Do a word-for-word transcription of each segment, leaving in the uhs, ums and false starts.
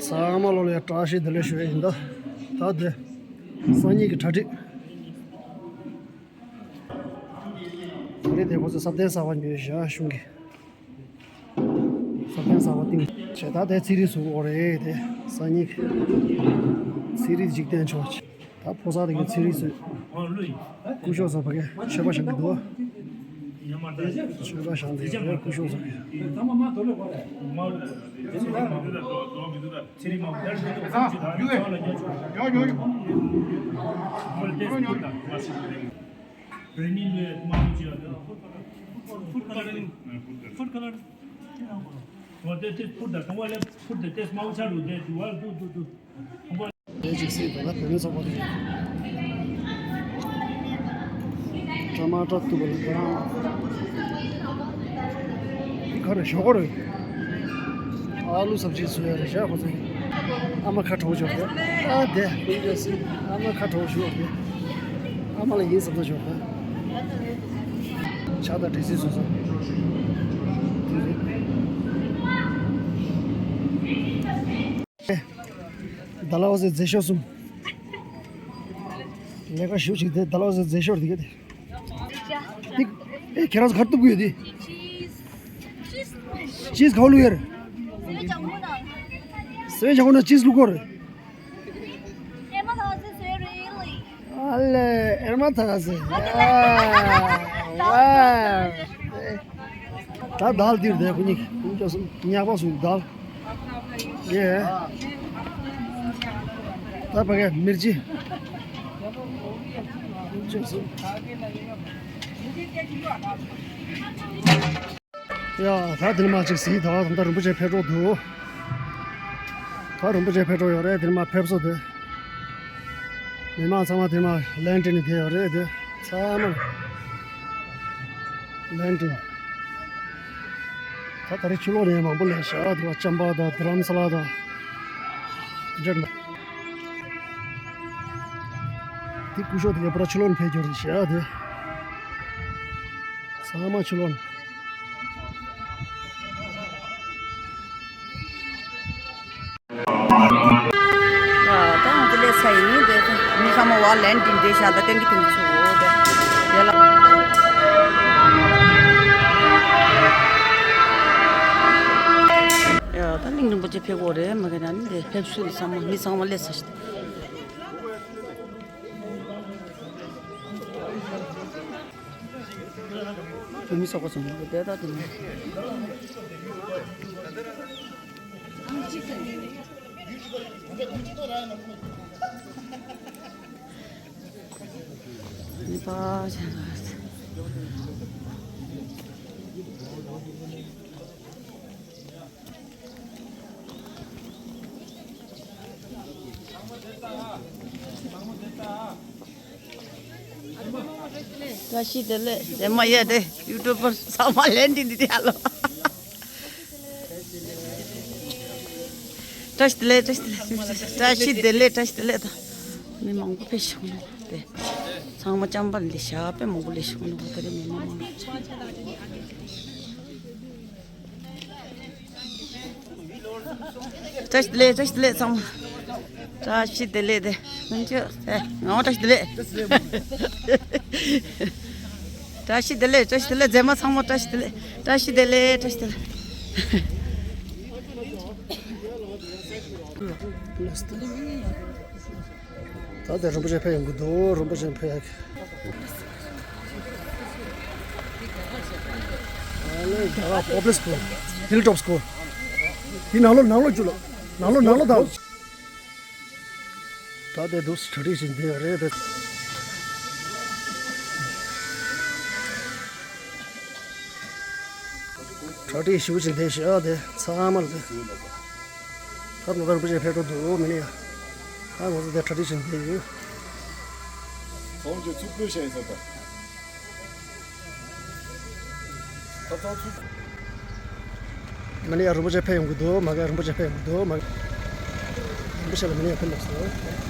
ཚང་མ་ལོ་ལ་ཡ་བཀྲ་ཤིས་བདེ་ལེགས་ཞུ་ཡ་ཡིན་ད། ད་དེ་སང་ཉིན་གྱི་གྲ་སྒྲིག་ད་རེས་དེ་ཁོ་ཚོ་སྲ་བརྟན་གསར་པ་ཉོས་ཤག་གཞུང་གི། སྲ་བརྟན་གསར་པ་བཏིང་བྱས། ད་དེ་ཚེ་རིང་ཟུག་འོ་རེད་དེ་སང་ཉིན་གྱི་ཚེ་རིང་འཇིག་རྟེན་ཆོག་ཆེ། ད་ཕོ་གསར་དེ་གའི་ཚེ་རིང་ཟུག་སྐུ་ཞབས་ཚོ་ཕ་གིར་མཆོད་པ་བཞེངས་ཀྱི་འདུག་མཆོད་པ་བཞེངས་ཏེ་སྐུ་ཞབས་ཚོ་གིས། ལས་ཅིག་སྲིད་དང་ལ་བོད་མི་ཚོགས་པ་དེ། ཀྲ་མ་ཀྲ་ཐུབ་པ་ལ་ཀ་རང་། འདི་ག་རེ་ཞོག་ཁོག་རེད། ཨ་ལུ་སབ་ཇི་བཟོ་ཡ་རེད་ཤག་ཁོ་ཚོས། ཨ་མ་ཁ་དྲོ་ཞོག་གི། ཨ་དེ་ཨ་མ་ཁ་དྲོ་ཞོག་གི། ཨ་མ་ལ་ཡིན་བསམ་ས་ཞོག་གི། ཕྱག་དང་འབྲས་སིལ་བཟོ་ས། དེ་རེད། ད་ལའོ་ཟེ་མཛེས་ཤོས་གསུམ། ལས་ཀ་ཞུ་ཅིག་དེ་ད་ལའོ་ཟེ་མཛེས་ཤོས་དེ་ག་དེ། ཨེ་ཁྱེད་རང་ཚོ་ག་རེ་གཏུབ་ཀྱི་ཡོད་དེ། ཅིས་ག་བླུགས་ཡོད་རེད། སེ་བའི་ཇ་ཁུ་ན་ཅིས་བླུགས་ཀྱི་ཡོད་རེད། ཨ་ལེ་ཨེར་མ་ཐ་ཟེ། ཨ་ཝ། ད་དལ་འདིར་བསྡད་ཁོ་གཉིས་ཁོ་གཉིས་ཀྱང་སོང་ཉག་པ་སོང་དལ། ཡེ། ད་ཕ་གི་མིར་ཅི། ཡ་ད་དེ་ནས་མར་ཅིག་གཟིགས་དང་། ད་ལྟ་རིན་པོ་ཆེ་ཕེབས་འགྲོ་འདུག་ད་རིན་པོ་ཆེ་ཕེབས་འགྲོ་ཡོད་རེད། དེ་ནས་མར་ཕེབས་བསུ་དེ། མི་མང་ཚང་མ་དེ་མར་ལན་ཀྲིན་ནས་བསྡད་ཡོད་རེད་དེ། ཚང་མ་ལན་ཀྲིན། ད་ད་རེས་ཕྱི་ལོགས་ནས་མང་པོ་སླེབས་ཤག་དེ་བ་ཅམ་པ་དང་དྷ་རམ་ས་ལ་དང་། དེ་འདྲ། དེ་སྐུ་ཞབས་དེ་ག་པུ་ར་ཕྱི་ལོགས་ནས་ཕེབས་ཡོད་རེད་ཤག་དེ། ཚང་མ་ཕྱི་ལོགས་ནས། ཡ་ད་ང་ཚོ་སླེབས་ཚར་ཡིན། དེ་ཚོ་མི་ཚང་མ་བ་ལན་ཀྲིན་བསྡད་ཤག་ད་ཏན་གི་ཏན་གི་ཆུ་བོ་དེ་དེ་ལ། ཡ་ད་གླིང་རིན་པོ་ཆེ་ཕེབས་ཀྱི་ཡོད་རེད། མ་གི་ན་ནི་དེ་ཕེབས་བསུ་ཚང་མ་མི་ཚང་མ་སླེབས་ཚར་ཤག་བོད་མི་ཚོགས་པ་ཚོ་མང་པོ་བསྡད་ད་དེ་ནས། མི་པ་ཆེན་པོ། བཀྲ་ཤིས་བདེ་ལེགས། རྗེས་མ་ཡ་དེ་ཡུ་ཊུབ་པར་ཚང་མ་ལན་ཀྲིན་འདི་དེ་ཨ་ལོ། བཀྲ་ཤིས་བདེ་ལེགས། བཀྲ་ཤིས་བདེ་ལེགས། བཀྲ་ཤིས་བདེ་ལེགས། བཀྲ་ཤིས་བདེ་ལེགས། ད་མི་མང་པོ་ཕེབས་བྱུང་ནས་དེ་ཚང་མ་ཅམ་པ་ལས་ཞག་དཔེ་མང་པོ་སླེབས་བྱུང་ནས་དེ་རིང་མི་མང་མང་། བཀྲ་ཤིས་བདེ་ལེགས། བཀྲ་ཤིས་བདེ་ལེགས་ཚང་མ། བཀྲ་ཤིས་བདེ་ལེགས་དེ། ང་ཚོ་ཨེ་ང་བཀྲ་ཤིས་བདེ་ལེགས། བཀྲ་ཤིས་བདེ་ལེགས། བཀྲ་ཤིས་བདེ་ལེགས། མཛེས་མ་ཚང་མ་བཀྲ་ཤིས་བདེ་ལེགས། བཀྲ་ཤིས་བདེ་ལེགས། བཀྲ་ཤིས་བདེ་ལེགས། ད་ལྟ་རིན་པོ་ཆེ་ཕེབས་ཡོང་གི་འདུག་རིན་པོ་ཆེ་ཕེབས་ཡག་ཨ་ལེ་རྒྱ་གར་པབ་ལིག་སྐུལ། ཧིལ་ཊོབ་སྐུལ། དེ་ནང་ལོགས་ནང་ལོགས་བཅུག་ལ། ནང་ལོགས་ནང་ལོགས་དང་། ད་ལྟ་འདུག་གྲ་སྒྲིག་བྱེད་བསྡད་ཡོད་རེད་དེ། གྲ་སྒྲིག་ཞུ་བཞིན་བསྡད་ཤག་དེ་ཚང་མ་ལ་དེ། ད་ནོར་ད་རིན་པོ་ཆེ་ཕེབས་འགྲོ་འདུག་མི་ནི་ཡ། ད་ང་ཚོ་དེ་གྲ་སྒྲིག་བྱེད་བསྡད་ཡོད། ཚོང་ཆེ་ཚུགས་པོ་བྱས་ཡིན་ས་ད། ད་ཚོང་ཚུགས། མི་ནི་ཡ་རིན་པོ་ཆེ་ཕེབས་ཡོང་གི་འདུག་མ་གི་རིན་པོ་ཆེ་ཕེབས་ཡོང་གི་འདུག་མ་གི། རིན་པོ་ཆེ་ལ་མི་ནི་ཡ་ཕེབས་ལོག་སོང་།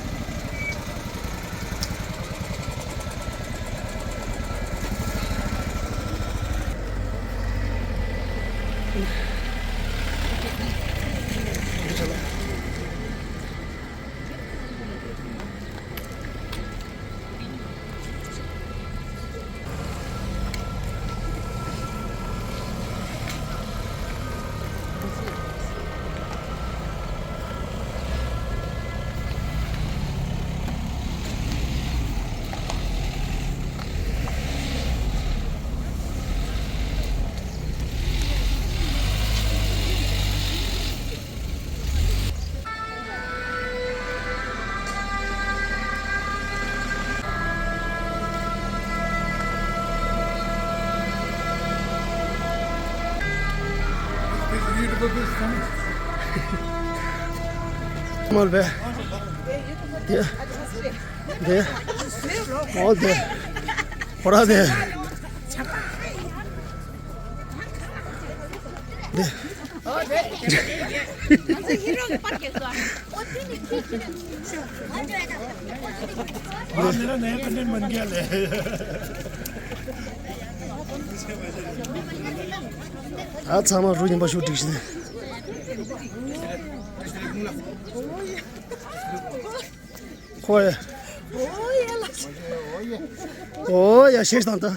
མོལ་བས། དེ། དེ། ཨོ་དེ། ཧོ་ར་དེ། དེ། हाँ, मेरा नया कंटेंट बन गया ले। ཨ་ཚང་མ་རུ་ཉིན་པ་ཤུ་ཏིག་ཤི་ནས། ཁོ་ཡ། ཨོ་ཡ་ལ། ཨོ་ཡ་ཤེས་དང་ད།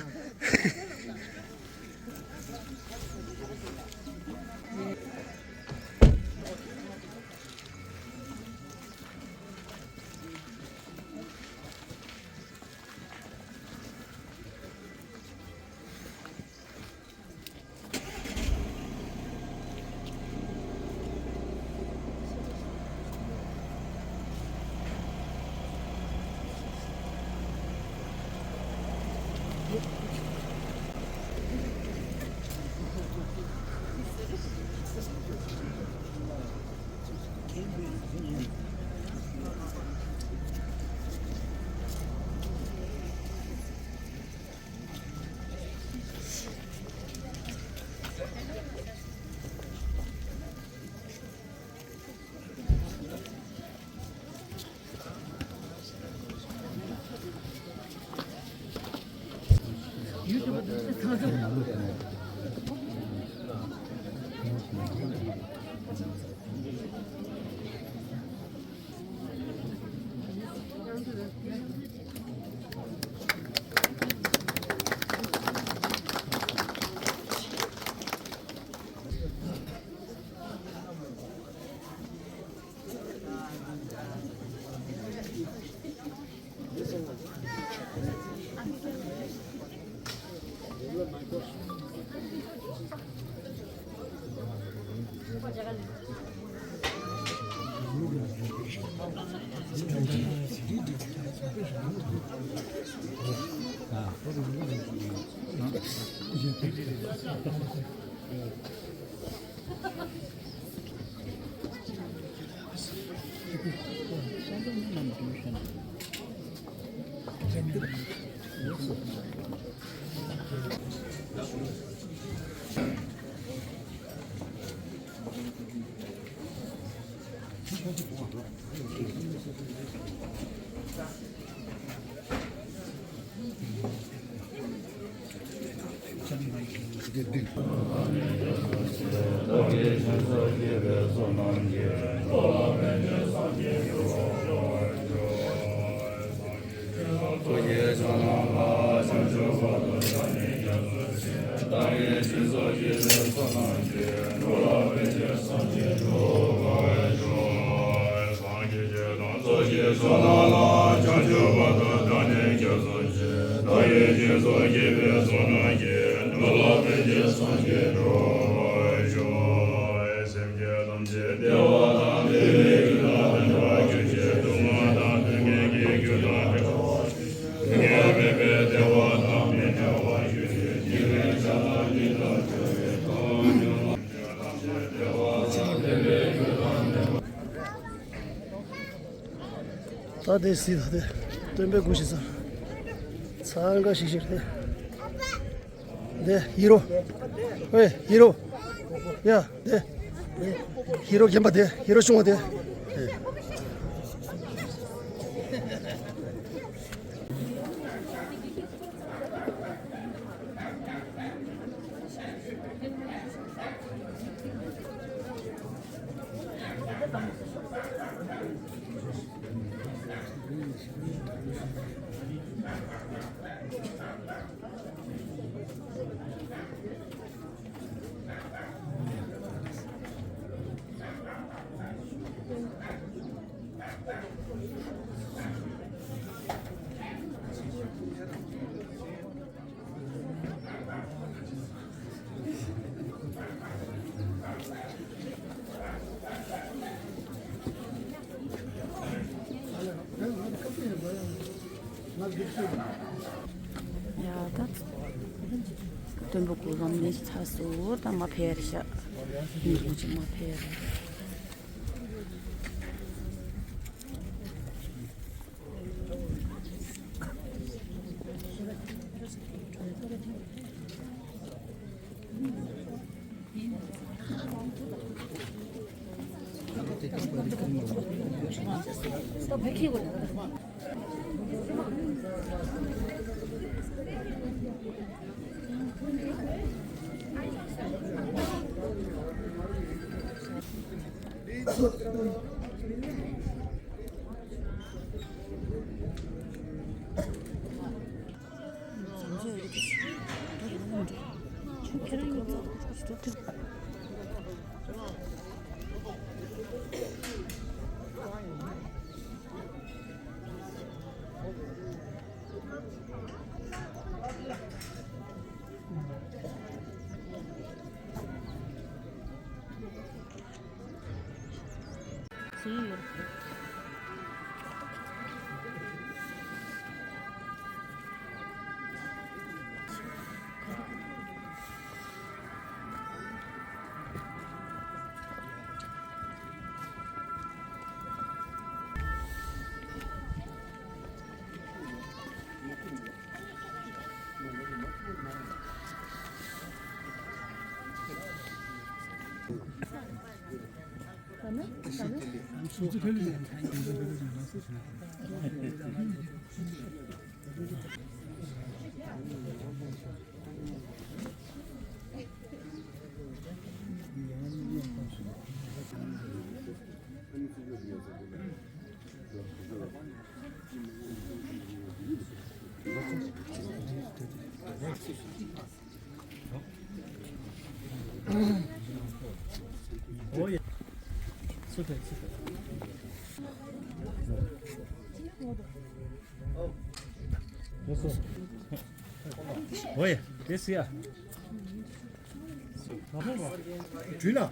ད་དེ་སྲིད་ད་དེ་སྟོན་པའི་སྐུ་ཞིག་ས་ཚང་ག་ཞིག་ཞིག་དེ། དེ་ཧི་རོ། ཨོའི་ཧི་རོ། ཡ་དེ། ཧི་རོ་རྒན་པ་དེ་ཧི་རོ་ཆུང་བ་དེ། ཡ་ད། སྟོན་པའི་སྐུ་ལམ་ནས་ཚར་སོང་ད་མ་ཕེབས་རེད་ཤག་ཨོ་ཡ། དེ་སི་ཡ། དྲུལ་ལ།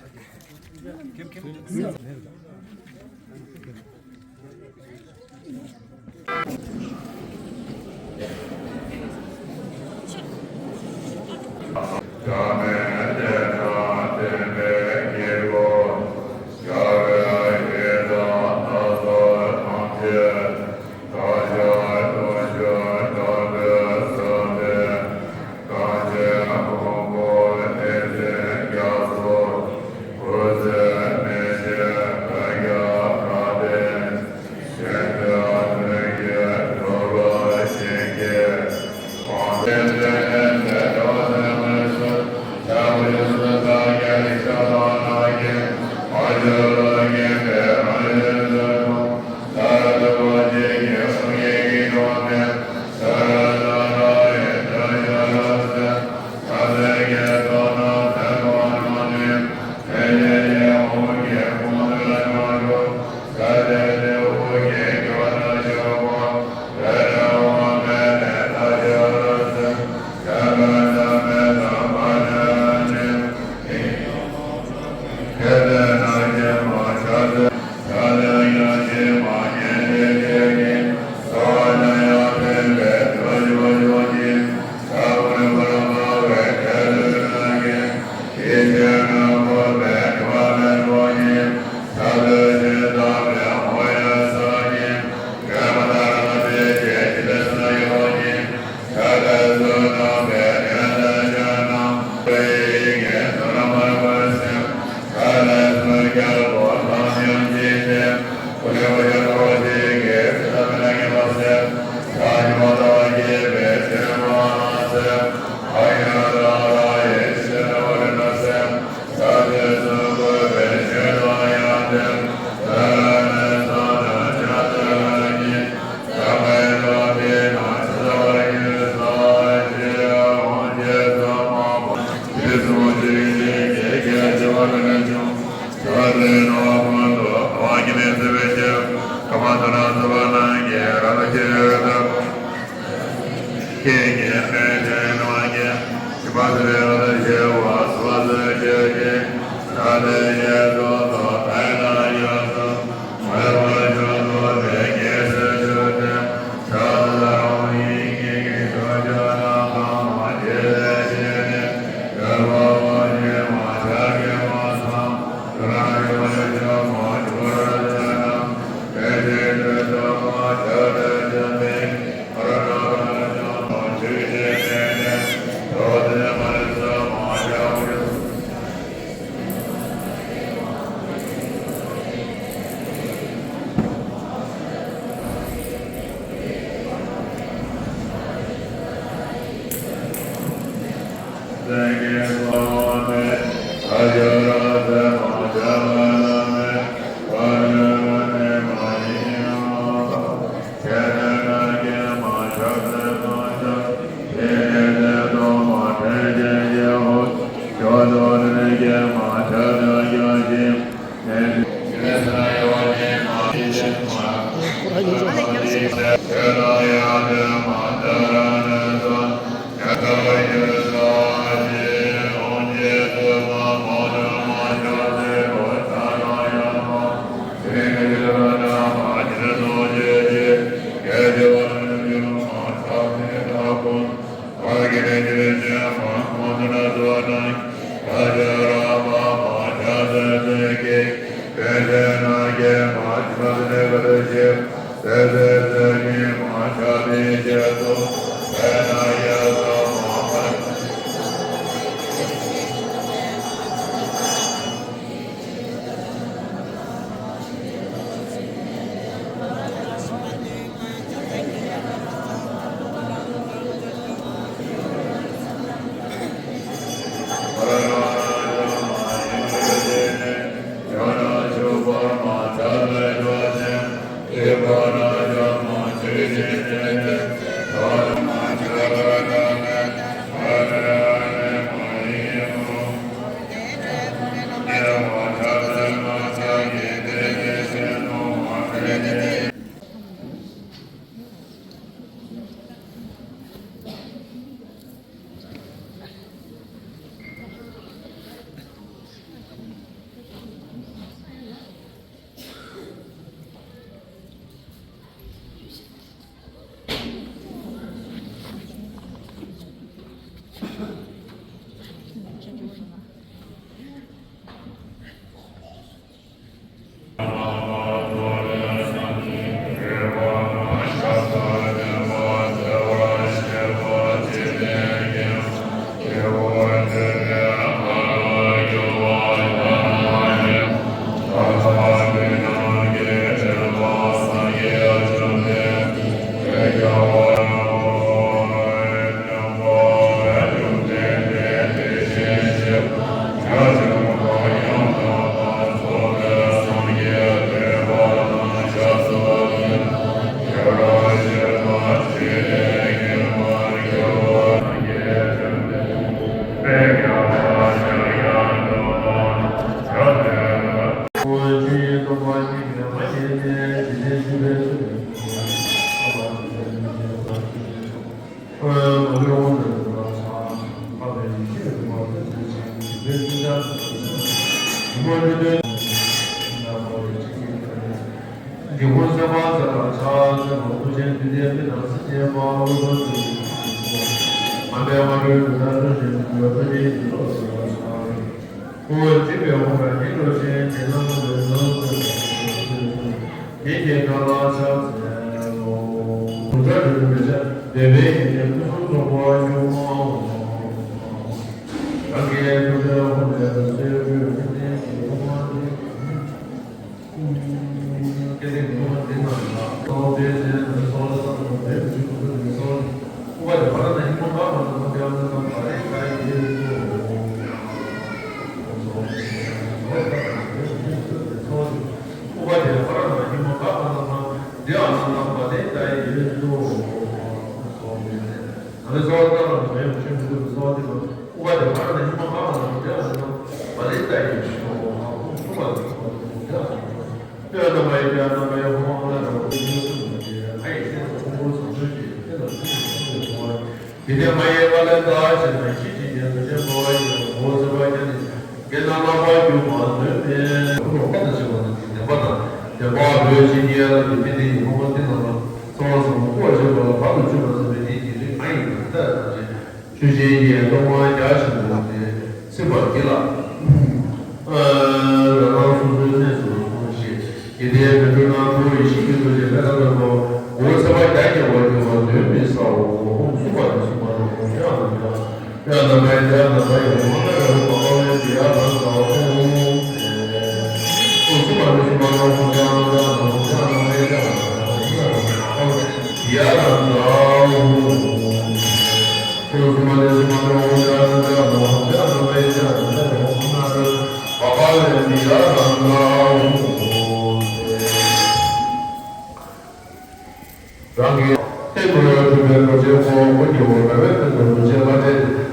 རང་གི་ལྟད་མོ་ཡང་གྲུབ་པའི་རྡོ་རྗེའི་འཁོར་དབུ་རྒྱལ་བ་ར་བའི་སྟེང་དུ་རྡོ་རྗེ་ལྷ་འདྲེ་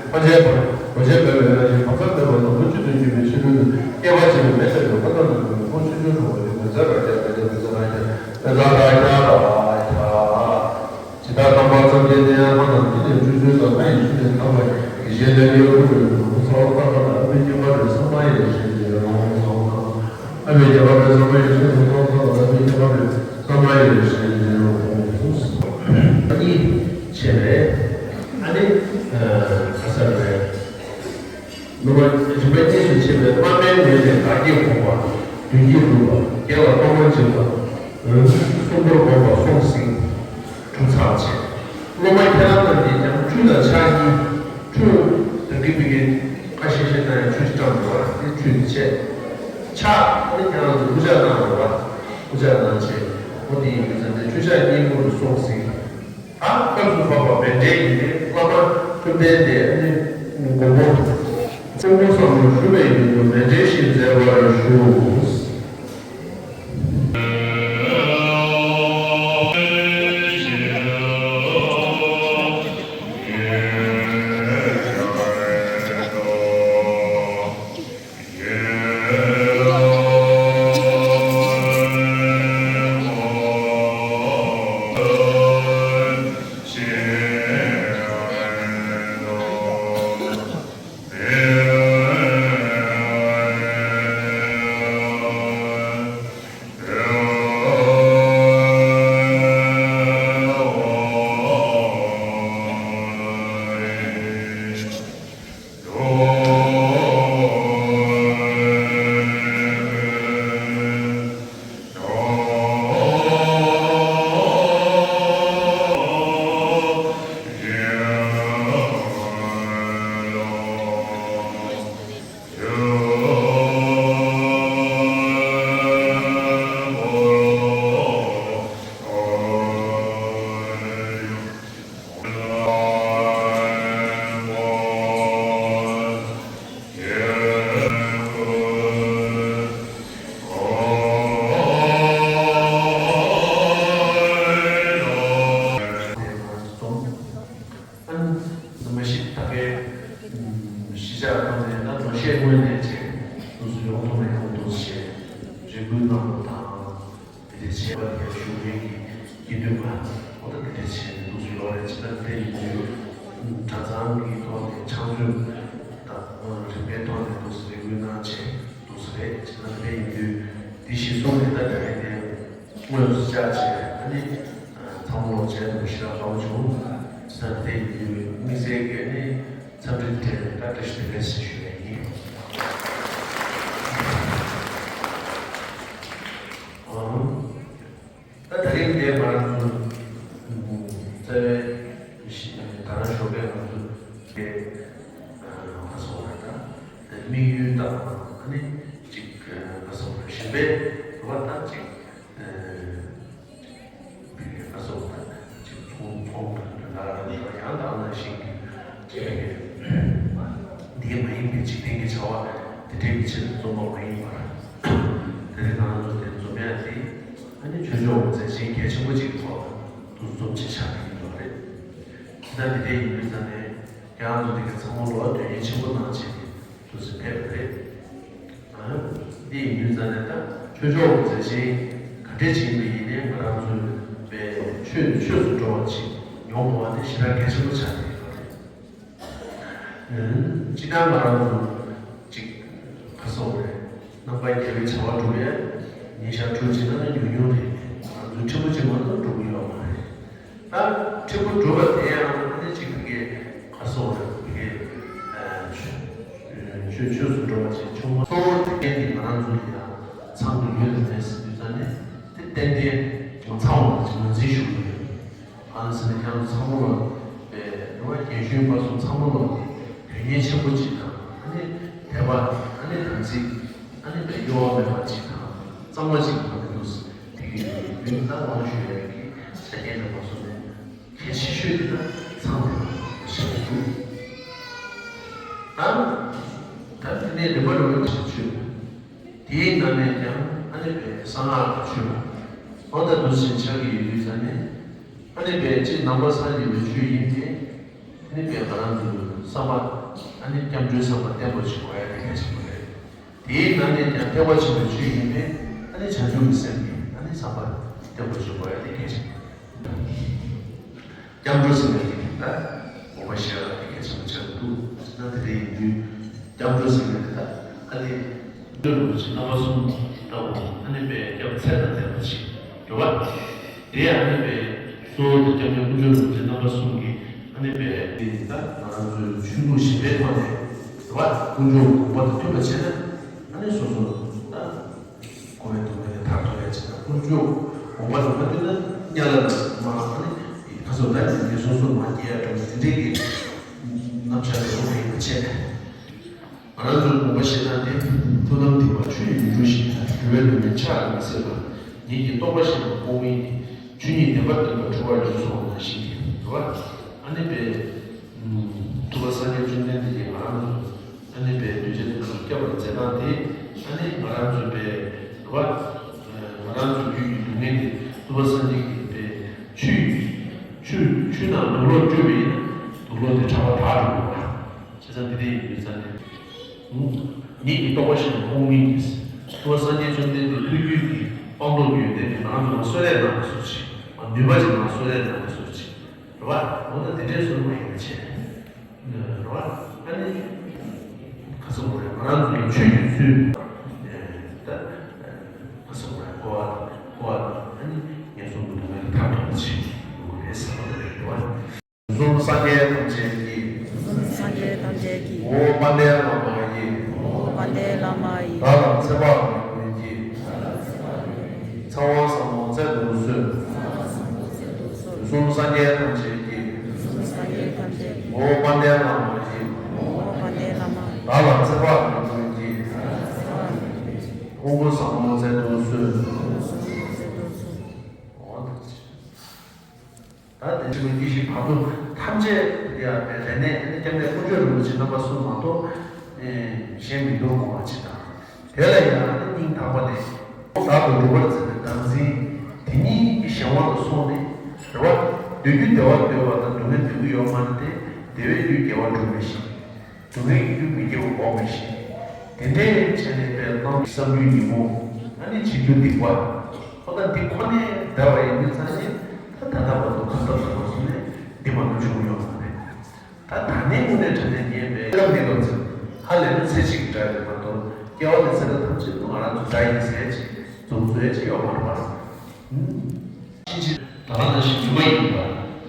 ཕོ་རྗེ་བར་རྡོ་རྗེ་འབེལ་བའི་རང་བཞིན་བག་ཚ་མེད་པ་དང་ལོ་བཅུ་དོན་གྱི་མི་ཕྱི་ལུས་སྐྱེ་བ་ཕྱི་མའི་མེ་ལྟ་བུའི་ཁ་དོག་ནག་པོའི་ཁོང་ཆུང་ཆུང་འགྲོ་བ་ཡི་མི་ཚེ་ར་རྒྱ་མི་ཚེ་མི་ཚེ་ར་རྒྱ་མི་ཚེ་ར་རྒྱ་ར་རྒྱ། ཇི་ལྟར་རྣམ་པར་སངས་རྒྱས་དེ་ཡང་ལྷ་རྣམས་ཀྱི་ནི་ཆུ་ཆུ་དང་ལྷ་ཡི་ཆུ་ནི་ཐམ་པ་ཡི་ཞལ་ལས་ཡོད་དུ་ཡོད་དུ་ཚ་བ་ལྟ་བ་ལ་ཨ་མའི་སྐྱེ་བ་རེ་ས་མ་ཡི་ཞལ་ལས་རང་དབང་ཚ་བ་དང་། ཨ་མའི་སྐྱེ་བ་རེ་ས་མ་ཡི་ཞལ་ལས་རང་དབང་ཚ་བ་ལ་ཨ་མའི་སྐྱེ་བ་རེ་ས་མ་ཡི་ཞལ་ལས་རང་དབང་ཚུལ། ཨ་ནི་བྱས་པས་ཨ་ནི་ཨ་ས་རེད། ནུ་མ་རིམ་པ་གཉིས་སུ་ཕྱེ་བའི་བླ་མའི་ངོས་ནས་བདག་བསྐྱེད་སྒོམ་པ། མདུན་བསྐྱེད་སྒྲུབ་པ། བརྒྱད་ལ་གཏོར་མ་སྦྱིན་པ། གསུམ་པར་སྒོམ་པ་སོགས་གཟིགས། གྲུབ་ཚར་བྱས། སློབ་མ་ཁྱེད་རང་རྣམས་ཀྱིས་ཀྱང་ཁྲུས་དང་ཕྱག་གཉིས། ཁྲུས་དང་གི་བི་གི་ཁ་ཤས་ཤས་ན་ཡང་ཁྲུས་བཀྲམ་འགྲོ་བ་དེ་ཁྲུས་དེ་བྱས། ཕྱག་ནི་ཁྱེད་རང་ཚོ་དབུ་ཕྱག་གནང་འགྲོ་བ། དབུ་ཕྱག་གནང་བྱས། འོ་དེ་ཡིན་དུས་ཙམ་ནས་ཁྲུས་ཕྱག་གཉིས་པོ་རུ་སོགས་གཟིགས། ད་སྐབས་སུ་བབ་པ་མཎྜལ་ཡིན་ཏེ། བླ་མ་བཅོམ་ལྡན་འདས་ནི་མགོན་པོ་ཙོང་ཁ་ས་ལ་བཞུགས་པའི་ཡུལ་དུ་མཎྜལ་ཞིག་མཛད་པར་ཞུ། ཨ་ནི་མ་གཞི་ད་གའི་གཞིས་ཆགས་ཐོག་ནས་ད་ལོ་ཤས་སྔོན་ནས་བྱས་འདུག་སེ་ཡོང་ཐུབ་མེད་ཁོང་འདུག་སེ་རེ་སྐུལ་གནང་རོགས་དང་། དེ་འདྲ་བྱས་པ་ལ་ཞུ་མཁན་གྱི་དགེ་འདུན་པ་ཨོ་ད་དེ་འདྲ་བྱས་ནས་འདུག་སེ་ཡོད་རེད། ཇི་ལྟར་དེ་ཡིན་དུས་གྲྭ་ཚང་གི་ཐོག་ནས་ཕྱག་མཛོད་དང་རིམ་པའི་ཐོག་ནས་འདུག་སེ་རེ་སྐུལ་གནང་བྱས་འདུག་སེ་རེད། ཇི་ལྟར་དེ་ཡིན་དུས་དེ་གཞིར་བཟུང་ནས་ད་དེ་རེད་དེ། དངོས་སུ་བཅར་བྱས་ཨ་ནི་ཚང་མ་ལོ་བྱས་ནས་ཞེ་དྲག་དགའ་བོ་བྱུང་། ས་དེ་ཡིན་དུས་དམིགས་བསལ་གྱི་ཨ་ནི་འཚམས་འདྲི་དེ་ལ་བཀྲ་ཤིས་བདེ་ལེགས་ཞེས་ཞུ་ཡ་ཡིན། ཨང་། ད་དེ་རིང་འདིར་ང་རང་ཚོ་རྩ་བའི་ད་རང་ཞོགས་པའི་ང་ཚོ་དེ་ང་སོང་བ་ད་དམིགས་ཡུལ་དང་ཨ་ནི་ཅིག་ང་སོང་བ་གཞན་པའི་རུ་བ་དང་ཅིག་ཨ་སོགས་དང་ཅིག་ཚོང་ཚོང་དང་ལ་ལ་ཡང་དག་ནང་བཞིན་གྱི་འདི་མ་ཡིན་པའི་འཇིག་རྟེན་གྱི་བྱ་བ་དེ་འདྲའི་གི་ཆེད་དུ་རྩོམ་པ་མ་ཡིན་པར། དེ་རིང་ང་རང་ཚོ་དེ་རྩོམ་ཡ་དེ་ཨ་ནི་ཆོས་ཕྱོགས་མཛད་ཆེན་གལ་ཆེན་པོ་ཅིག་གི་ཐོག་ཏུ་རྩོམ་ཆེད་ཆགས་ཀྱི་ཡོད་རེད། དེ་ལྟར་འདི་འདྲའི་ཡིན་དུས་ཙང་ནས་ཁྱེད་རང་ཚོ་འདི་ག་ཚང་མ་ལོ་དོན་གཉེར་ཆེན་པོ་གནང་བྱས་ཏེ་འདུག་སེ་ཕེབས་པ་རེད། འདི་ཡིན་དུས་ཙང་ནས་ད་ཆོས་ཕྱོགས་ཀྱི་མཛད་ཆེན་ག་འདྲས་ཅིག་ཡིན་པ་ཡིན་ནའི་ང་རང་ཚོའི་པའི་ཆོས་ཆོས་སུ་འགྲོ་བ་ཅིག་ཡོང་དགོས་པ་དེ་ཞེ་དྲག་གལ་ཆེན་པོ་ཆགས་ཀྱི་ཡོད་རེད། སྤྱིར་བཏང་ང་རང་ཚོ་ཅིག་ག་སོགས་རེད། རྣམ་པར་རྒྱལ་བའི་བྱ་བ་སྒྲུབ་ཡས་ཉིན་ཞག་དྲུག་ཅིག་ན་ཉུང་ཉུང་རེད། ང་ཚོའི་ཕྲན་བུ་ཅིག་མ་གཏོགས་འགྲུབ་ཀྱི་ཡོད་མ་རེད། ད་ཕྲན་བུ་སྒྲུབ་པ་དེ་ཡང་ཨ་ནི་གཅིག་གི་ག་སོགས་རེད་གི་ཆོས་ཆོས་སུ་འགྲོ་བ་ཅིག་ཆུང་མ་གཙོ་བོ་དེ་གན་དེ་ང་རང་ཚོ་ལ་ཡང་ཚང་དུ་ཡོད་དུ་མེད་ཟེར་དུས་ཙང་ནས་དེ་ཏན་ཏན་མ་ཚང་བ་ཅིག་ངོས་འཛིན་ཞུ་གི་ཡོད། ཨ་ནི་ཟེར་ནས་ཁྱེད་རང་ཚོ་ཚང་མ་ལ་པའི་རེ་བ་རྒན་གཞོན་བར་གསུམ་ཚང་མ་ལ་དོན་གཉེར་ཆེན་པོ་ཅིག་དང་ཨ་ནི་དད་པ་ཨ་ནི་དམ་ཚིག་ཨ་ནི་པའི་གཡོ་བ་མེད་པ་ཅིག་དང་། གཙང་མ་ཅིག་གི་ཐོག་ནས་འདུག་ཟེར། དེ་གི་ཡུལ་ད་དབང་ཞུ་ཡ་གི་ཆ་རྐྱེན་དང་མ་སོང་ནས་གལ་ཆེ་ཤོས་དེ་ད་ཚང་མ་ཞིག་འདུག་ད་ད་དེ་ནས་རིམ་པ་རིམ་པ་ཞིག་ཆོས། དེའི་ནང་ནས་ཀྱང་ཨ་ནི་པའི་གསང་སྔགས་ཀྱི་ཆོས། འོ་ད་འདུག་ཟེར་ཆགས་ཀྱི་ཡོད་དུས་ཙང་ནས་ཨ་ནི་པའི་གཅིག་ནང་པ་སངས་རྒྱས་པའི་ཆོས་ཡིན་ཏེ། ཨ་ནི་པའི་ང་རང་ཚོའི་བསམ་པ་ཨ་ནི་སྐྱབས་འགྲོའི་བསམ་པ་བརྟན་པོ་བྱེད་དགོས་ཡ་དེ་གལ་ཆེན་པོ་རེད། དེའི་ནང་ནས་ཀྱང་ཐེག་པ་ཆེན་པོའི་ཆོས་ཡིན་པས་ཨ་ནི་བྱང་ཆུབ་ཀྱི་སེམས་ཀྱི་ཨ་ནི་བསམ་པ་བརྟན་པོ་བྱེད་དགོས་ཡ་དེ་གལ་ཆེན་པོ། སྐྱབས་འགྲོ་ཟེར་བའི་དེ་ད་དགོངས་པ་བཞེས་ཡ་དེ་གལ་ཆེན་པོ་ཆགས་འདུག་ཟེར་ན། དེ་འདྲ་ཡིན་དུས་སྐྱབས་འགྲོ་ཟེར་བའི་དེ་ད་ཨ་ནི་སྐྱབས་འགྲོ་རིན་པོ་ཆེ་རྣམ་པ་གསུམ་ལྟ་བུ་ཨ་ནི་པའི་སྐྱབས་ཚད་དང་ལྡན་པ་ཅིག་འགྲོ་བ། དེ་ཡང་ཨ་ནི་པའི་གཙོ་བོ་དེ་སྐྱབས་གནས་དཀོན་མཆོག་རིན་པོ་ཆེ་རྣམ་པ་གསུམ་གྱི་ཨ་ནི་པའི་དེ་ད་ང་རང་ཚོའི་ཆོས་ལུགས་གཞན་པའི་ཐོག་ནས་རེད་བ། དཀོན་མཆོག་དགོངས་པ་དང་མཐུན་པ་བྱས་ན་ཨ་ནི་སོ་སོ་ད་འཁོར་བའི་སྡུག་བསྔལ་ལས་ཐར་ཐུབ་ཡ་བྱས་ན། དཀོན་མཆོག་དགོངས་པ་དང་མ་མཐུན་ན་དམྱལ་བ་ལ་མར་ཨ་ནི་ཁ་སོ་ད་ནི་སོ་སོ་མར་སྐྱེ་ཡ་འགྲོ་དེ་འདྲའི་གི་རྣམ་གཞག་ལས་རུང་བ་ཡིན་པ་བྱས། ང་རང་ཚོའི་དགོངས་པ་བཞེས་སྟངས་དེ། ཐུགས་དམ་ཐིགས་པ་ཆུ་ཡིས་མི་འཁྲུ་ཞིང་། འགྲོ་བའི་སྡུག་བསྔལ་ཕྱག་གིས་མི་སེལ་བར། ཉིད་ཀྱི་རྟོགས་པ་བཞི་པོ་དབུགས་མིན་གྱི། ཆོས་ཉིད་བདེན་པར་སྟོན་པ་འཁྲུལ་བ་ལས་སུ་འོངས་ནང་བཞིན་གྱི་རེད་བ། ཨ་ནི་པའི་ཐུབ་པ་སངས་རྒྱས་བཅོམ་ལྡན་འདས་ཀྱིས་ང་རང་ཚོ་ཨ་ནི་པའི་གདུལ་བྱ་དེ་ཚོ་སྐྱོབ་པར་མཛད་སྟངས་དེ། ཨ་ནི་ང་རང་ཚོའི་པའི་རེད་བ། ང་རང་ཚོའི་རྒྱུད་ཀྱི་སྡུག་བསྔལ་དེ་ཐུབ་པ་སངས་རྒྱས་ཀྱིས་པའི་ཆུ་ཆུ་ཆུ་ནང་དུག་ལོག་སྤྲོས་པ་ཡིན་ན་དུག་ལོག་དེ་དྲག་པ་དྲག་འགྲོ་གི་རེད་བ། བྱས་ཙང་འདི་འདྲ་ཡིན་དུས་ཙང་ནས། ཉིད་ཀྱི་རྟོགས་པ་བཞི་པོ་དབུགས་མིན་གྱི། ཐུབ་པ་སངས་རྒྱས་བཅོམ་ལྡན་འདས་ཐུགས་རྒྱུད་ཀྱི་སྤངས་རྟོགས་ཀྱི་ཡོན་ཏན་དེ་ང་རང་ཚོ་ལ་གསོལ་རས་གནང་བ་བཟོ་ཅིག་ནུས་པ་ཅིག་ང་གསོལ་རས་གནང་བ་བཟོ་ཅིག་རེད་བ། འོ་ན་དེ་འདྲའི་བཟོ་མ་ཡིན་པ་བྱས། རེད་བ། ཨ་ནི། ཁ་སང་བོ་རེད། ང་རང་ཚོ་ལ་ཆོས་ཀྱི་ཚུལ། ད། ཁ་སང་བོ་རེད། གོ་བ་དང་གོ་བ་དང་ཨ་ནི་ངན་སོང་གི་སྡུག་བསྔལ་ཐར་ཐུབ་པ་ཅིག་ཡོང་གི་རེད་བསམ་པ་དེ་རེད་བ། གསུང་སངས་རྒྱས་ཐམས་ཅད་ཀྱི། གསུང་སངས་རྒྱས་ཐམས་ཅད་ཀྱི། འོ་དཔལ་ལྡན་བླ་མ་ཡི། འོ་དཔལ་ལྡན་བླ་མ་ཡི། བདག་ལ་ཚེ་དཔག་མེད་ཀྱི། ཚེ་དཔག་མེད་ཀྱི། ཚེ་དབང་ཟབ་མོ་སྩལ་དུ་གསོལ། ཚེ་དབང་ཟབ་མོ་སྩལ་དུ་གསོལ། གསུང་སངས་རྒྱས་ཐམས་ཅད་ཀྱི། གསུང་སངས་རྒྱས་ཐམས་ཅད་ཀྱི། འོ་དཔལ་ལྡན་བླ་མ་ཡི། འོ་དཔལ་ལྡན་བླ་མ་ཡི། བདག་ལ་ཚེ་དཔག་མེད་ཀྱི། བདག་ལ་ཚེ་དཔག་མེད་ཀྱི། དབང་པོ་ཟབ་མོ་སྩལ་དུ་གསོལ། དབང་པོ་ཟབ་མོ་སྩལ་དུ་གསོལ། འོ་ད། ད་དེ་ཕྱི་མ་ཡེ་ཤེས་བར་དོ་ཐམས་ཅད་ཡང་དེ་ནས་སྐྱབས་གནས་དཀོན་མཆོག་རིན་པོ་ཆེ་རྣམ་པ་གསུམ་མ་གཏོགས་གཞན་མི་འདུག་དགོངས་པ་ཅིག་དང་། དེ་ལ་ཡང་སྙིང་ཐག་པ་ནས་བདག་ཏུ་སྒྲུབ་པར་འཛིན་པའི་བདག་འཛིན་དེ་ཉིད་ཀྱི་གཞན་དབང་དུ་སོང་ནས་རེད་བ། སྡུག་བསྔལ་བདེ་བ་འདོད་པ་དང་སྡུག་བསྔལ་འདོད་ཀྱི་ཡོད་མ་རེད་དེ། བདེ་བའི་རྒྱུ་དགེ་བ་སྒྲུབ་མི་ཤེས། སྡུག་བསྔལ་གྱི་རྒྱུ་མི་དགེ་བ་འགོག་མི་ཤེས། དེ་འདྲའི་བྱས་ནས་པའི་བླ་མའི་བསམ་རྒྱུ་ཉིན་མོ་ཨ་ནི་བྱེད་རྒྱུ་སྡིག་པ། ཁོ་ན་འདི་ཁོ་ནས་འདའ་བ་ཡིན་དུས་ཙང་ནས་ད་ད་ལྟ་བར་དུ་གང་ཐབས་དང་མ་སོང་ནས་འདི་མ་གཏོགས་བྱུང་ཡོད་མ་རེད། ད་ད་ནས་དངོས་གནས་དྲང་གནས་ཉན་པའི་སྐབས་ནས་སྐབས་ཚེ་ཧ་ལས་ན་ཚེ་གཅིག་གི་དགྲ་རེད་མ་གཏོགས་སྐྱེ་བ་ནས་ཚེ་རབས་ཐམས་ཅད་དུ་ང་རང་ཚོ་དགྲ་ཡིན་ཟེར་ཅིག་རྫུ་འཕྲུལ་ཅིག་ཡོད་མ་རེད་པ། ཕྱིན་ཆད་ད་ག་ནང་བཞིན་ཉི་མ་ཡིན་པ།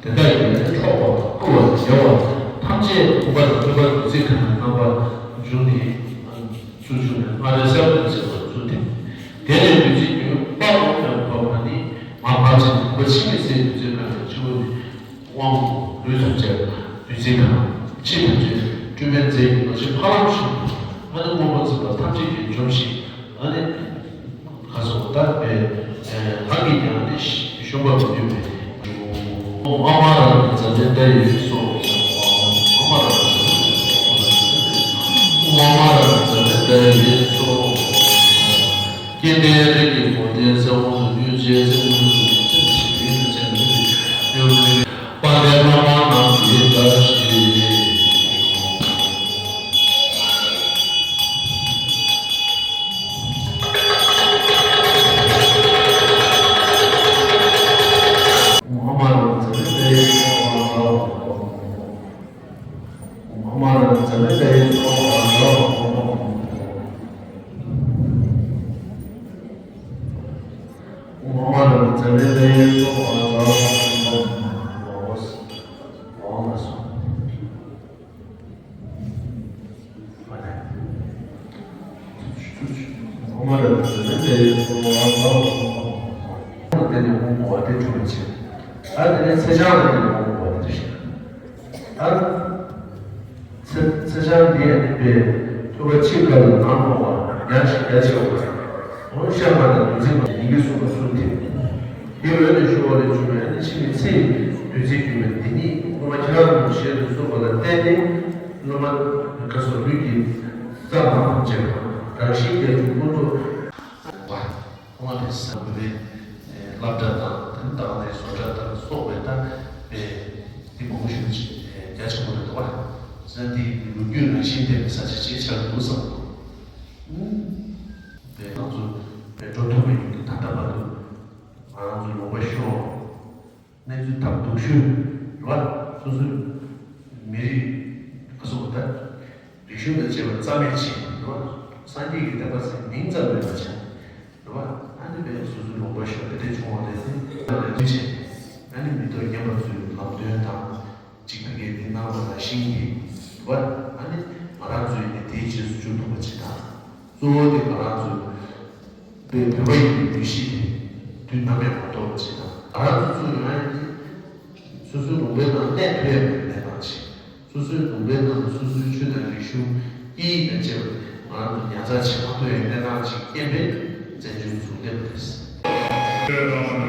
དེ་དག་ཡིན་ནས་འཕྲོག་པ་དང་རྐུ་བ་དང་བརྒྱབ་པ་ཐམས་ཅད་ཁོང་པ་དང་ཁོང་པ་བདུད་རྩི་ཁ་ནས་རྣམ་པ་བྱུང་ནས་ཚུར་བྱུང་ནས་སྔར་རེ་གསར་དུ་བྱེད་པར་ཚུལ་དེ། དེ་ནས་བདུད་རྩི་ཉུང་དཔག་ཏུ་མེད་པ་བབས་པ་ནི་མར་བབས་ཕྱིན་ནས་ཁོང་པ་ཕྱི་མའི་སའི་བདུད་རྩི་ཁ་ནས་ཕྱི་པོ་ནས་དབང་པོ་ལུས་ཐམས་ཅད་བདུད་རྩི་ཁ་ཕྱི་ཐམས་ཅད་སྤྲུལ་པའི་རྫས་ཀྱི་རྡོ་རྗེ་ཕ་ལམ་བཞིན་དུ་ཨ་ནི་དངོས་པོ་འཛིན་པ་ཐམས་ཅད་ཀྱིས་འཇོམས་ཤིང་ཨ་ནི། ཁ་སོགས་ལྟར་པའི་ལྷ་གིས་ཀྱང་ནི་ཞུམ་པར་མི་ནུས་པས། ཨོཾ་ཨ་མ་ར་ཛ་ཏེ་ཏ་ཡེ་སྭཱ་ཧཱ། ཨོཾ་ཨ་མ་ར་ཛ་ཏེ་ཏ་ཡེ་སྭཱ་ཧཱ། ཨོཾ་ཨ་མ་ར་ཛ་ཏེ་ཏ་ཡེ་སྭཱ་ཧཱ། ཀྱེ་ཏའི་རིགས་ཀྱི་བུ་དེ་ཚེ་དབང་དུ་ཡོད་ཅེས་ཚེ་དབང་དུ་ཡོད་ཅེས་ཚེ་དབང་དུ་ཡོད་ཅེས་དཔལ་ལྡན་བླ་མ་རྣམས་ཀྱིས་བཀྲ་ཤིས། དེ་ནས་དབང་བསྐུར་བ་དེ་གྲུབ་པ་བྱས། ཨ་དེ་ནས་ཚེ་ཆང་ལ་དེ་ནས་དབང་བསྐུར་བ་དེ་རེད། ཨ་ཚེ་ཚེ་ཆང་འདི་ཡང་ནི་པའི་ཐུབ་པ་ཆེ་ཁ་ལ་ནང་མོ་བ་ཡང་ཞིག་རྒྱ་ཆེ་བ་རེད། ཤར་མ་དང་བདུད་རྩི་མ་ཡིན་གྱི་གསུངས་པ་གསུངས་ཏེ། དེ་འོད་ལས་ཤོར་བ་ལས་བྱུང་བའི་ཨ་ནི་ཕྱི་མའི་ཚེ་ཡི་བདུད་རྩི་བརྒྱུད་པའི་འདི་ཉིད་སློབ་མ་ཁྱེད་རང་ཚོ་ཞལ་དུ་གསུངས་པ་ལ་བརྟེན་ནས་སློབ་མ་ཁ་སོགས་ལུས་ཀྱི་རྩ་མ་ཐམས་ཅད་རང་བཞིན་རྒྱ་གྲུབ་ཀུན་རྫོབ། བ། ཁོང་ལ་ས་བོད་པའི་སློབ་གྲྭ་དང་དེ་ནི་བདག་ལྟའི་བཟོ་གྲྭ་དང་སོགས་པའི་ད་པའི་དེ་མང་པོ་ཞིག་རྒྱ་ཆེན་པོ་རེད་འདུག་བ། ས་དེའི་ལོ་རྒྱུས་རང་བཞིན་ལྡན་པའི་ས་ཆ་ཅིག་ཆགས་འདུག་བསམ་འདུག་དེ་ང་ཚོ་བོད་འགྲོ་ཐུབ་པའི་ཡུལ་དུ་ད་ལྟ་བར་དུ་ང་རང་ཚོ་ལུང་པ་ཤོར། གནས་ཚུལ་ཐབས་སྡུག་ཤོས་རེད་བ། སོ་སོའི་མི་རིགས་ཁ་སོགས་ད་རིག་གཞུང་དང་བཅས་པ་རྩ་མེད་བྱས་རེད་བ། སངས་རྒྱས་ཀྱི་བསྟན་པ་ཟེར་མིང་ཙམ་མེད་པ་བྱས་རེད་བ། ཨ་ནི་བས་སོ་སོའི་ལུང་པ་ཤོར་དེ་འདྲ་བྱུང་བ་རེད་ཟེར་ལ་ལ་བྱས། ཨ་ནི་མི་ཐོག་རྒན་པ་ཚོའི་ལམ་སྟོན་དང་གཅིག་པུ་གལ་ཏེ་གནང་བ་ལ་ཤིང་གི་བ། ཨ་ནི་ང་རང་ཚོའི་ནི་དེའི་རྗེས་སུ་འཇུག་ཐུབ་པ་ཅིག་དང་། གཙོ་བོ་དེ་ང་རང་ཚོའི་བོད་བོད་པ་ཡིན་པའི་འདུ་ཤེས་དེ་དུས་ནམ་ཡང་མ་དོར་བ་ཅིག་དང་། ང་རང་ཚོ་ཚུར་ཡོང་ཡ་དེ་སོ་སོའི་ལུང་པའི་ནང་གནས་ཐུབ་ཡ་མེད་པའི་གནས་སྟངས་ཤིག་སོ་སོའི་ལུང་པའི་ནང་སོ་སོའི་ཆོས་དང་རིག་གཞུང་སྐད་ཡིག་དང་བཅས་པ་ང་རང་ཚོ་ཉར་ཚགས་བྱེད་མ་ཐུབ་ཡ་གནས་སྟངས་ཤིག་རྐྱེན་པས་བཙན་བྱོལ་འཛུགས་བསྡད་པ་རེད།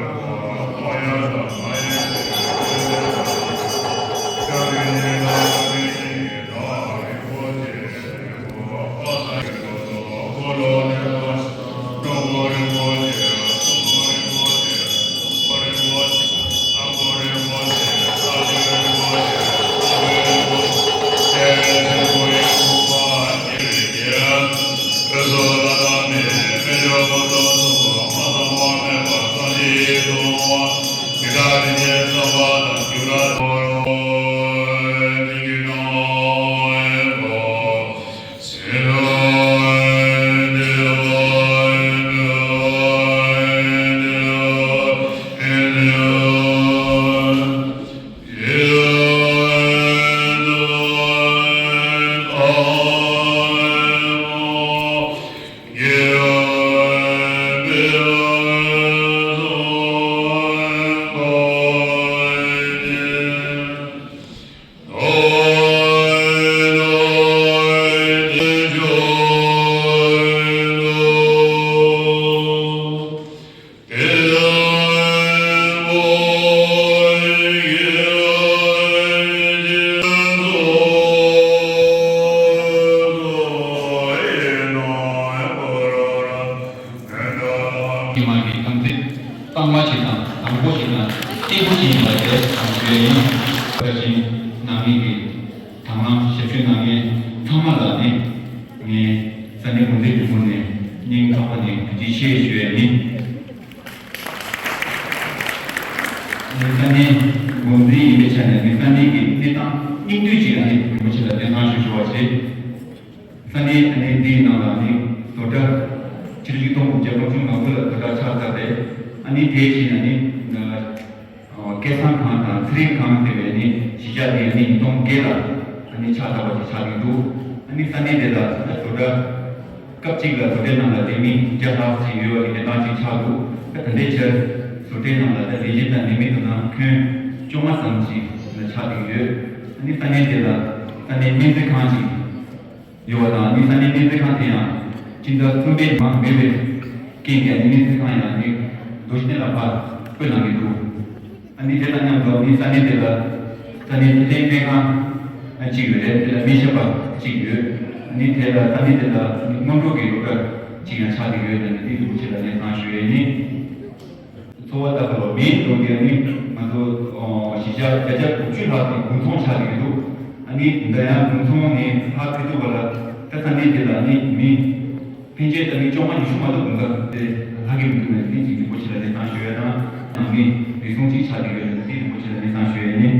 ཉི་མ་གི་དམ་ཚིག་གཙང་མ་ཞིག་དང་དྲང་པོ་ཞིག་དང་བརྟན་པོ་ཞིག་ཡིན་པ་དེ་དང་ཞུ་ཡས་ཡིན། བཀའ་དྲིན་གནང་མཁན་གྱི་དང་བླངས་ཞབས་ཞུ་གནང་མཁན་ཚང་མ་ལ་ནི་ངས་ས་གནས་འགོ་འཛིན་གྱི་ངོས་ནས་སྙིང་ཐག་པ་ནས་ཐུགས་རྗེ་ཆེ་ཞུ་ཡས་ཡིན། ངས་ས་གནས་འགོ་འཛིན་ཡིན་པའི་ཆ་ནས་ངས་ས་གནས་ཀྱི་གནས་སྟངས་སྙིང་བསྡུས་ཅིག་ཨ་ནི་རིན་པོ་ཆེ་ལ་གནས་སྟངས་ཞུ་ཞུ་བ་བྱེད། ས་གནས་ཨ་ནི་འདིའི་ནང་ལ་ནི་བཟོ་གྲྭ་ཆིག་སྟོང་དགུ་བརྒྱ་ལྔ་བཅུ་ང་དགུ་ལ་བཟོ་གྲྭ་ཆགས་ཚར་ཏེ། ཨ་ནི་དེའི་ཕྱིན་ཨ་ནི་སྐལ་བཟང་ཁང་དང་ཚེ་རིང་ཁང་ཟེར་བའི་ནི་གཞིས་ཆགས་དེ་ཨ་ནི་ཉིས་སྟོང་བརྒྱད་ལ་ཨ་ནི་ཆགས་ཚར་བ་ཞིག་ཆགས་ཀྱི་འདུག་ཨ་ནི་ས་གནས་དེ་ལ་བཟོ་གྲྭ་སྐབས་གཅིག་ལ་བཟོ་གྲྭའི་ནང་ལ་ལས་མི་བརྒྱ་ལྷག་ཙམ་ཡོད་པ་གི་གནས་སྟངས་ཤིག་ཆགས་འདུག་ད་ད་ལྟའི་ཆར་བཟོ་གྲྭའི་ནང་ལ་ད་ལས་བྱེད་དང་ལས་མི་དང་ནང་ཁྱོན་བཅོ་ལྔ་ཙམ་ཞིག་ཆགས་ཀྱི་ཡོད། ཨ་ནི་ས་གནས་དེ་ལ་ས་གནས་སྨན་རྩིས་ཁང་ཞིག་ཡོད་པ་དང་། ཨ་ནི་ས་གནས་སྨན་རྩིས་ཁང་དེ་ཡང་སྤྱི་ཟླ་གསུམ་པའི་མ་མེད་པའི་རྐྱེན་གྱིས་ཨ་ནི་སྨན་རྩིས་ཁང་ཡང་ཨ་ནི་རྡོ་རྗེ་གདན་ལ་ཕར་བསྐོས་གནང་གི་འདུག་ཨ་ནི་དེ་དང་མཉམ་དུ་ཨ་ནི་ས་གནས་དེ་ལ་ས་གནས་ཚེ་བརྟན་སྨན་ཁང་གཅིག་ཡོད་རེད། དེ་ལ་སྨན་ཞབས་པ་གཅིག་ཡོད། ཨ་ནི་དེ་ལ་ས་གནས་དེ་ལ་ཨ་ནི་སྔོན་འགྲོ་གི་སློབ་གྲྭ་གཅིག་ཡང་ཆགས་ཀྱི་ཡོད་ནས་ཨ་ནི་འདི་རིན་པོ་ཆེ་ལ་སྙན་སེང་ཞུ་ཡས་ཡིན། འཚོ་བ་ལྟ་བུ་ལ་མིའི་འགྲོ་དེ་ནི་ང་ཚོ་གཞིས་ཆགས་བརྒྱ་ཆ་དགུ་བཅུ་ལྷག་གི་དགུན་ཚོང་ཆགས་ཀྱི་འདུག་ཨ་ནི་འདི་ཡང་དགུན་ཚོང་ནི་ལྷག་ཕེབས་ཐུབ་པ་ལ་ད་ས་གནས་དེ་ལ་ནི་མི་ཕན་ཆད་ད་ནི་བཅོ་ལྔ་ཉི་ཤུ་མ་གཏོགས་དགུན་ཁ་དེ་ལྷག་གི་མི་འདུག་ནས་ཏིན་ཅིག་རིན་པོ་ཆེ་ལ་སྙན་སེང་ཞུ་ཡ་དང་། ནང་མི་རེ་ཟུང་གཅིག་ཆགས་ཀྱི་ཡོད་ནས་ཏིན་རིན་པོ་ཆེ་ལ་སྙན་སེང་ཞུ་ཡ་ཡིན།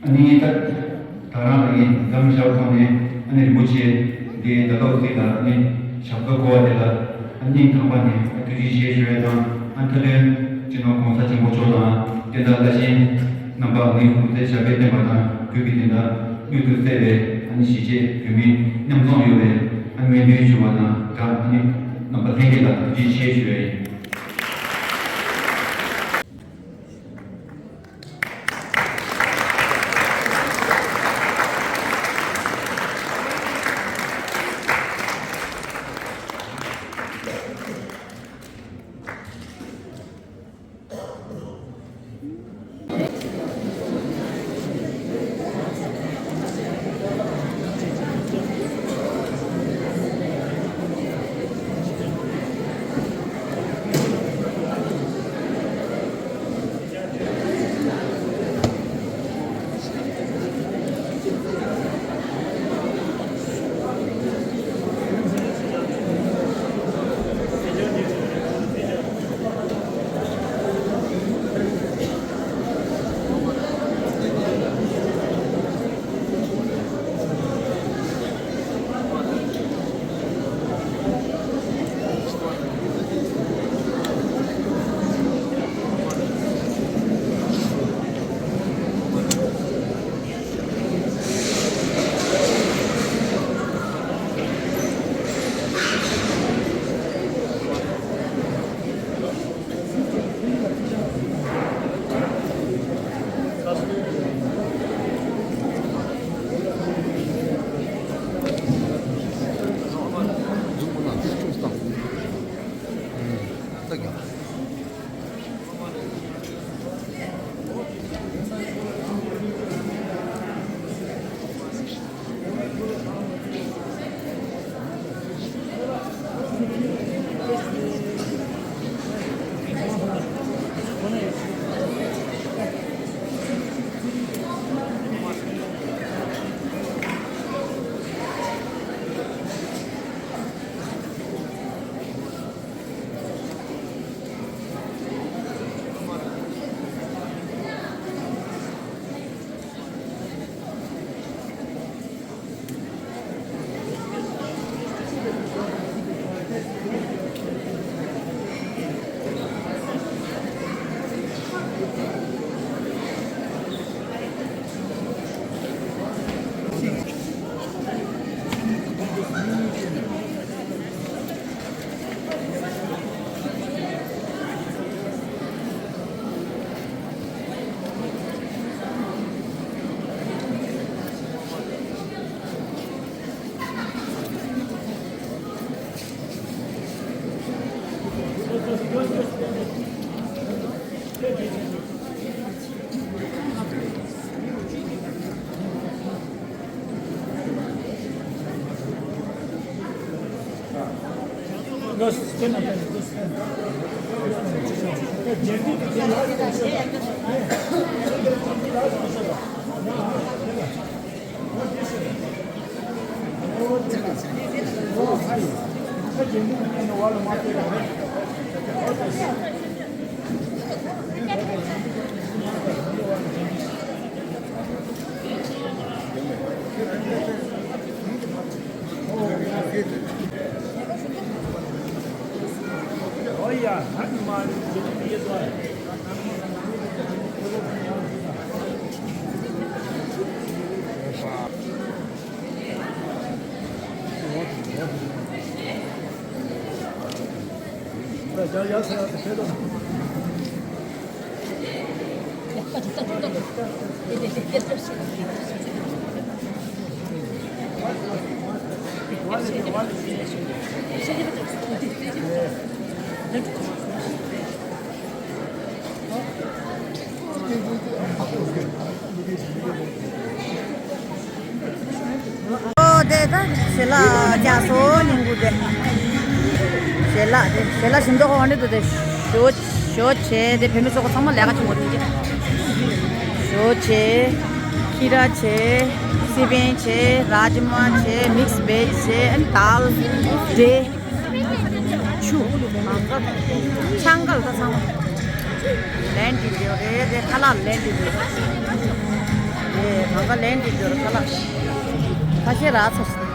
ཨ་ནི་ད་ད་རང་ལ་ཡིན་འཛམ་ཞབས་ཐོག་ནས་ཨ་ནི་རིན་པོ་ཆེ་འདི་ད་ལྟ་ཚིག་ལ་ཨ་ནི་ཞབས་ཏོག་གོ་བ་དེ་ལ་ཨ་སྙིང་ཐག་པ་ནས་ཐུགས་རྗེ་ཆེ་ཞུ་ཡ་དང་། ཨ་མཐའ་དོན་སྤྱི་ནོར་༸གོང་ས་ཆེན་པོ་མཆོག་དང་བསྟན་བདག་བླ་ཆེན་རྣམ་པ་ཨ་ནི་སྐུ་ཚེ་ཞབས་པད་བརྟན་པ་དང་བོད་ཀྱི་བདེན་མཐའ་མྱུར་དུ་གསལ་བའི་ཨ་ནི་གཞིས་བྱེས་བོད་མི་མཉམ་འཛོམས་ཡོང་བའི་ཨ་ནི་སྨོན་འདུན་ཞུ་བ་དང་སྦྲགས་ཨ་ནི་རྣམ་པ་ལྷན་རྒྱས་ལ་ཐུགས་རྗེ་ཆེ་ཞུ་ཡ་ཡིན། ཨོ་དེ་ད་ཞལ་ལག་རྒྱག་སོ་ཉིན་གུ་དེ། ཞལ་ལག་དེ་ཞལ་ལག་ཞིམ་མདོག་ག་འདྲ་འདུག་དེ་ཞོ་ཞོ་བྱས་དེ་བུད་མེད་ཚོ་ཚང་མ་ལས་ཀ་བྱེད་དགོས་དེ། ཞོ་བྱས། ཁི་ར་བྱས། སི་པན་བྱས། རཱཇ་མ་བྱས། མིག་སི་བེཇ་བྱས། ཨན་དཱལ། འབྲས། ཆུ། ཆང་གལ་ད་ཚང་མ། ལན་འགྲིག་ཡོད་རེད་དེ་ཁ་ལག་ལན་འགྲིག་ཡོད་རེད། དེ་གང་ག་ལན་འགྲིག་ཡོད་རེད་ཁ་ལག་ཁ་ཤས་རག་ཚར་སོང་།